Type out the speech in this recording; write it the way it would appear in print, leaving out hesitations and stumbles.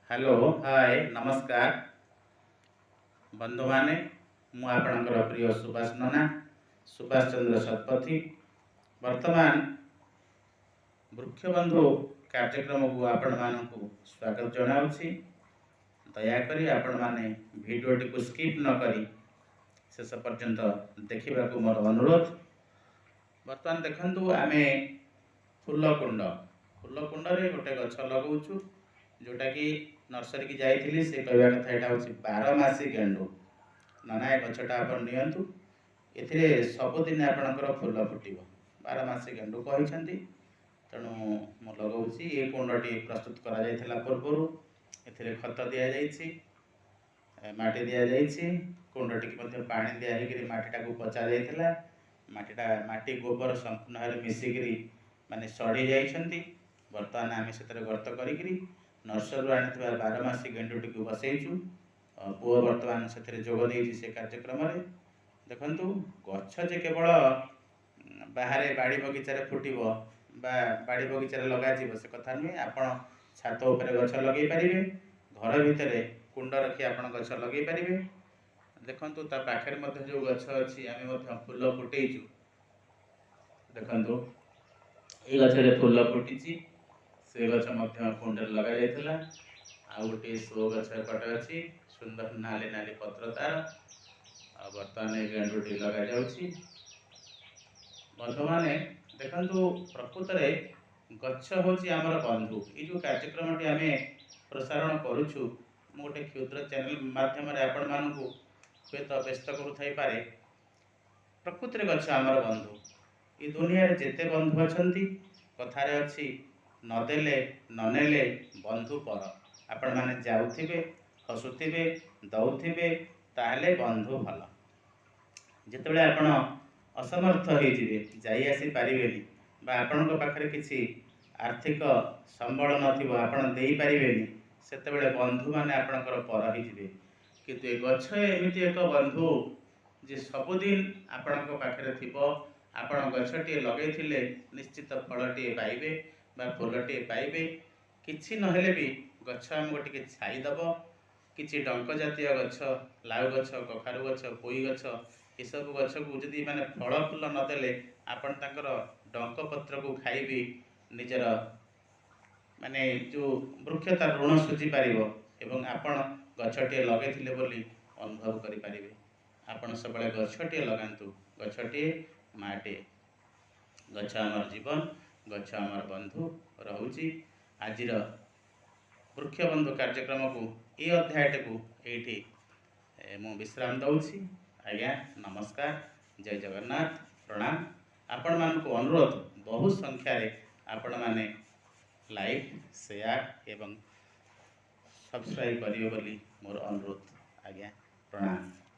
Hello, ହାଏ, ନମସ୍କାର ବନ୍ଧୁମାନେ। ମୁଁ ଆପଣଙ୍କର ପ୍ରିୟ ସୁଭାଷ ନନା, ସୁଭାଷ ଚନ୍ଦ୍ର ଶତପଥୀ। ବର୍ତ୍ତମାନ ବୃକ୍ଷବନ୍ଧୁ କାର୍ଯ୍ୟକ୍ରମକୁ ଆପଣମାନଙ୍କୁ ସ୍ୱାଗତ ଜଣାଉଛି। ଦୟାକରି ଆପଣମାନେ ଭିଡ଼ିଓଟିକୁ ସ୍କିପ୍ ନ କରି ଶେଷ ପର୍ଯ୍ୟନ୍ତ ଦେଖିବାକୁ ମୋର ଅନୁରୋଧ। ବର୍ତ୍ତମାନ ଦେଖନ୍ତୁ, ଆମେ ଫୁଲକୁଣ୍ଡ, ଫୁଲକୁଣ୍ଡରେ ଗୋଟେ ଗଛ ଲଗାଉଛୁ, ଯେଉଁଟାକି ନର୍ସରୀକି ଯାଇଥିଲି। ସେ କହିବା କଥା, ଏଇଟା ହେଉଛି ବାରମାସୀ ଗେଣ୍ଡୁ। ନନା, ଏ ଗଛଟା ଆପଣ ନିଅନ୍ତୁ, ଏଥିରେ ସବୁଦିନ ଆପଣଙ୍କର ଫୁଲ ଫୁଟିବ। ବାରମାସୀ ଗେଣ୍ଡୁ କହିଛନ୍ତି, ତେଣୁ ମୁଁ ଲଗାଉଛି। ଏ କୁଣ୍ଡଟି ପ୍ରସ୍ତୁତ କରାଯାଇଥିଲା ପୂର୍ବରୁ। ଏଥିରେ ଖତ ଦିଆଯାଇଛି, ମାଟି ଦିଆଯାଇଛି। କୁଣ୍ଡଟିକି ମଧ୍ୟ ପାଣି ଦିଆ ହେଇକିରି ମାଟିଟାକୁ ପଚା ଯାଇଥିଲା। ମାଟିଟା, ମାଟି ଗୋବର ସମ୍ପୂର୍ଣ୍ଣ ଭାବରେ ମିଶିକିରି ମାନେ ସଢ଼ି ଯାଇଛନ୍ତି। ବର୍ତ୍ତମାନ ଆମେ ସେଥିରେ ଗର୍ତ୍ତ କରିକିରି ନର୍ସରୀରୁ ଆଣିଥିବା ବାରମାସୀ ଗେଣ୍ଡୁଟିକୁ ବସେଇଛୁ। ପୁଅ ବର୍ତ୍ତମାନ ସେଥିରେ ଯୋଗ ଦେଇଛି ସେ କାର୍ଯ୍ୟକ୍ରମରେ। ଦେଖନ୍ତୁ, ଗଛ ଯେ କେବଳ ବାହାରେ ବାଡ଼ି ବଗିଚାରେ ଫୁଟିବ ବା ବାଡ଼ି ବଗିଚାରେ ଲଗାଯିବ, ସେ କଥା ନୁହେଁ। ଆପଣ ଛାତ ଉପରେ ଗଛ ଲଗେଇ ପାରିବେ, ଘର ଭିତରେ କୁଣ୍ଡ ରଖି ଆପଣ ଗଛ ଲଗେଇ ପାରିବେ। ଦେଖନ୍ତୁ, ତା ପାଖରେ ମଧ୍ୟ ଯେଉଁ ଗଛ ଅଛି, ଆମେ ମଧ୍ୟ ଫୁଲ ଫୁଟେଇଛୁ। ଦେଖନ୍ତୁ, ଏଇ ଗଛରେ ଫୁଲ ଫୁଟିଛି। ସେ ଗଛ ମଧ୍ୟ କୁଣ୍ଡରେ ଲଗାଯାଇଥିଲା। ଆଉ ଗୋଟିଏ ସୋ ଗଛ ଏପଟେ ଅଛି, ସୁନ୍ଦର ନାଲି ନାଲି ପତ୍ର ତାର। ଆଉ ବର୍ତ୍ତମାନ ଏ ଗେଣ୍ଡୁଟି ଲଗାଯାଉଛି। ବନ୍ଧୁମାନେ ଦେଖନ୍ତୁ, ପ୍ରକୃତରେ ଗଛ ହେଉଛି ଆମର ବନ୍ଧୁ। ଏଇ ଯେଉଁ କାର୍ଯ୍ୟକ୍ରମଟି ଆମେ ପ୍ରସାରଣ କରୁଛୁ, ମୁଁ ଗୋଟେ କ୍ଷୁଦ୍ର ଚ୍ୟାନେଲ ମାଧ୍ୟମରେ ଆପଣମାନଙ୍କୁ ହୁଏତ ବ୍ୟସ୍ତ କରୁଥାଇପାରେ। ପ୍ରକୃତରେ ଗଛ ଆମର ବନ୍ଧୁ। ଏ ଦୁନିଆରେ ଯେତେ ବନ୍ଧୁ ଅଛନ୍ତି, କଥାରେ ଅଛି, ନଦେଲେ ନନେଲେ ବନ୍ଧୁ ପର। ଆପଣମାନେ ଯାଉଥିବେ, ହସୁଥିବେ, ଦଉଥିବେ, ତାହେଲେ ବନ୍ଧୁ ଭଲ। ଯେତେବେଳେ ଆପଣ ଅସମର୍ଥ ହେଇଯିବେ, ଯାଇ ଆସିପାରିବେନି ବା ଆପଣଙ୍କ ପାଖରେ କିଛି ଆର୍ଥିକ ସମ୍ବଳ ନଥିବ, ଆପଣ ଦେଇପାରିବେନି, ସେତେବେଳେ ବନ୍ଧୁମାନେ ଆପଣଙ୍କର ପର ହେଇଯିବେ। କିନ୍ତୁ ଏ ଗଛ ଏମିତି ଏକ ବନ୍ଧୁ ଯେ ସବୁଦିନ ଆପଣଙ୍କ ପାଖରେ ଥିବ। ଆପଣ ଗଛଟିଏ ଲଗେଇଥିଲେ ନିଶ୍ଚିତ ଫଳଟିଏ ପାଇବେ ବା ଫୁଲଟିଏ ପାଇବେ। କିଛି ନହେଲେ ବି ଗଛ ଆମକୁ ଟିକେ ଛାଇ ଦେବ। କିଛି ଡଙ୍କ ଜାତୀୟ ଗଛ, ଲାଉ ଗଛ, କଖାରୁ ଗଛ, ପୋଇ ଗଛ, ଏସବୁ ଗଛକୁ ଯଦି ମାନେ ଫଳ ଫୁଲ ନଦେଲେ ଆପଣ ତାଙ୍କର ଡଙ୍କ ପତ୍ରକୁ ଖାଇବି ନିଜର ମାନେ ଯେଉଁ ବୃକ୍ଷ ତାର ଋଣ ଶୁଝି ପାରିବ ଏବଂ ଆପଣ ଗଛଟିଏ ଲଗେଇଥିଲେ ବୋଲି ଅନୁଭବ କରିପାରିବେ। ଆପଣ ସବୁବେଳେ ଗଛଟିଏ ଲଗାନ୍ତୁ। ଗଛଟିଏ ମାଟିଏ, ଗଛ ଆମର ଜୀବନ, ଗଛ ଆମର ବନ୍ଧୁ। ରହୁଛି। ଆଜିର ବୃକ୍ଷବନ୍ଧୁ କାର୍ଯ୍ୟକ୍ରମକୁ, ଏଇ ଅଧ୍ୟାୟଟିକୁ ଏଇଠି ମୁଁ ବିଶ୍ରାମ ଦେଉଛି। ଆଜ୍ଞା, ନମସ୍କାର, ଜୟ ଜଗନ୍ନାଥ, ପ୍ରଣାମ। ଆପଣମାନଙ୍କୁ ଅନୁରୋଧ, ବହୁ ସଂଖ୍ୟାରେ ଆପଣମାନେ ଲାଇକ୍, ସେୟାର ଏବଂ ସବସ୍କ୍ରାଇବ୍ କରିବେ ବୋଲି ମୋର ଅନୁରୋଧ। ଆଜ୍ଞା, ପ୍ରଣାମ।